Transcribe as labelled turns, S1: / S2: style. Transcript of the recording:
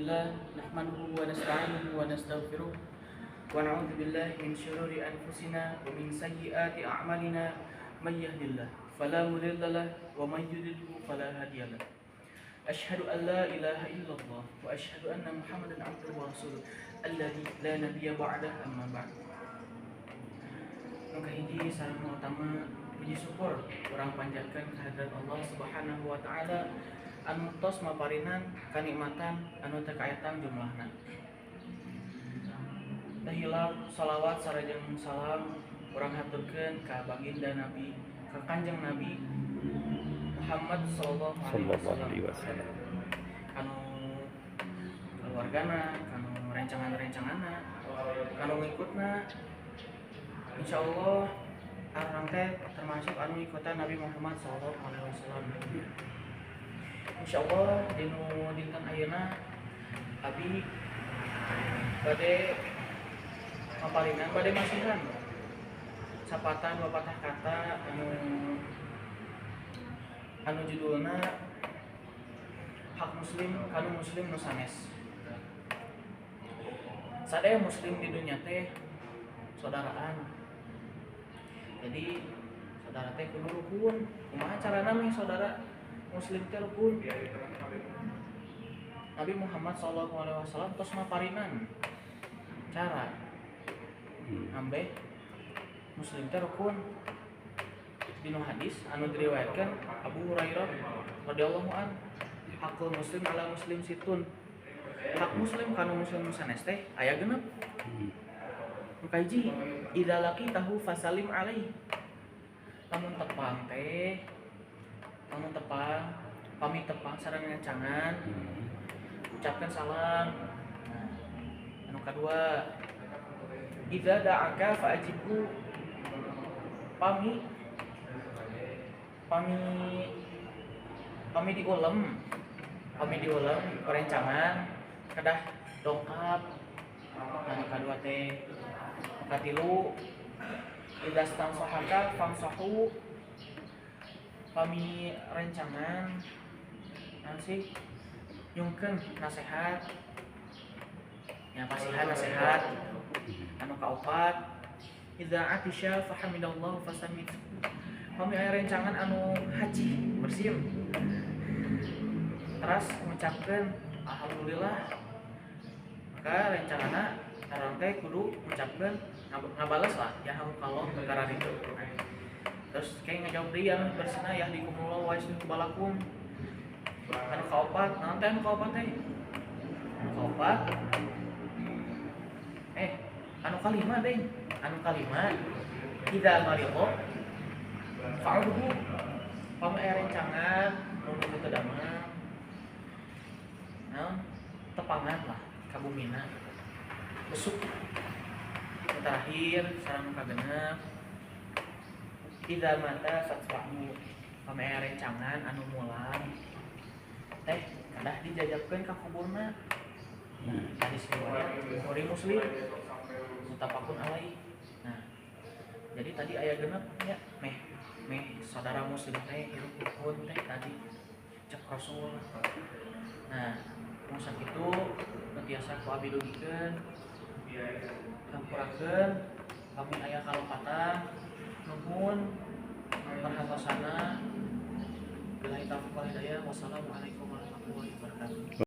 S1: لله نحمده ونستعينه ونستغفره ونعوذ بالله من شرور أنفسنا ومن سيئات أعمالنا، من يهد الله فلا مضل له ومن يضلل فلا هادي له. أشهد أن لا إله إلا الله وأشهد أن محمدا عبده ورسوله الذي لا نبي بعده، أما بعد. Nu kahiji sareng nu utama, puji syukur urang panjatkeun kehadirat Allah Subhanahu wa taala anu tos maparinan kanikmatan anu teu kaetang jumlahna. Teu hilap salawat sareng salam urang haturkeun ka baginda Nabi, ka Kanjeng Nabi Muhammad sallallahu alaihi
S2: sallallahu alaihi
S1: wasallam,
S2: wasallam.
S1: Kanu keluargana, kanu rencangan-rencanganna, kanu ngikutna. Insyaallah urang teh termasuk anu ngikutan Nabi Muhammad sallallahu alaihi wasallam. Insyaallah dinu dinten ayeuna abi bade maparinan, bade masihan sapatah dua patah kata anu anu judulna hak muslim kanu muslim nu sanes. Sadaya muslim di dunia teh saudaraan, jadi saudara teh kudu rukun. Kumaha carana meh saudara muslim teh rukun? Nabi Muhammad SAW tos maparinan cara ambeh muslim teh rukun dinu hadis anu diriwayatkan Abu Hurairah radhiyallahu an, hakul muslim ala muslim sittun, hak muslim kanu muslim sanes teh aya 6. Nu kahiji, idza laqitahu fasalim alaihi, lamun tepang teh, lamun tepang, pami tepang sareng rencangan, ucapkan salam. Nah, anu kadua, idza da'aka fa'ajibhu, pami pami pami diulem, pami diulem perencangan kedah dongkap. Anu kadua teh. Katilu, idza stansahaka fansahu, pami rencangan naon sih nyungkeun nasehat ya, pasihan nasehat gitu. Anu kaopat, idza atisha fahamidallahu fasamit, pami aya rencangan anu haji bersin terus mengucapkan alhamdulillah, maka rencanana urang teh kudu mengucapkan, ngabales lah ya kalau perkara itu. Terus kayak ngejawab deui anu bersina, yahdikumullah wa yuslihu balakum. Anu kaopat naon teh? Anu kaopat teh, anu kaopat, eh, anu kalima deh. Anu kalima, idza maridho fa'udhu, pami aya rencangan nu teu damang naon, tepangan lah ka bumina gitu. Besuk. Nu terakhir sareng nu kagenep, idza mata fatfa'u, pami aya rencangan anu mulang teh kedah dijajabkeun ka kuburna. Nah, hadis riwayat Bukhari Muslim, muttafaqun alaih. Nah, jadi tadi aya 6 ya, meh meh saudara muslim teh hirup rukun teh tadi cek Rasul. Nah, mun sakitu nu tiasa ku abi dugikeun, hampurakeun kami aya kalepatan. Nuhun perhatosana. Billahi taufiq wal hidayah, wassalamualaikum warahmatullahi wabarakatuh.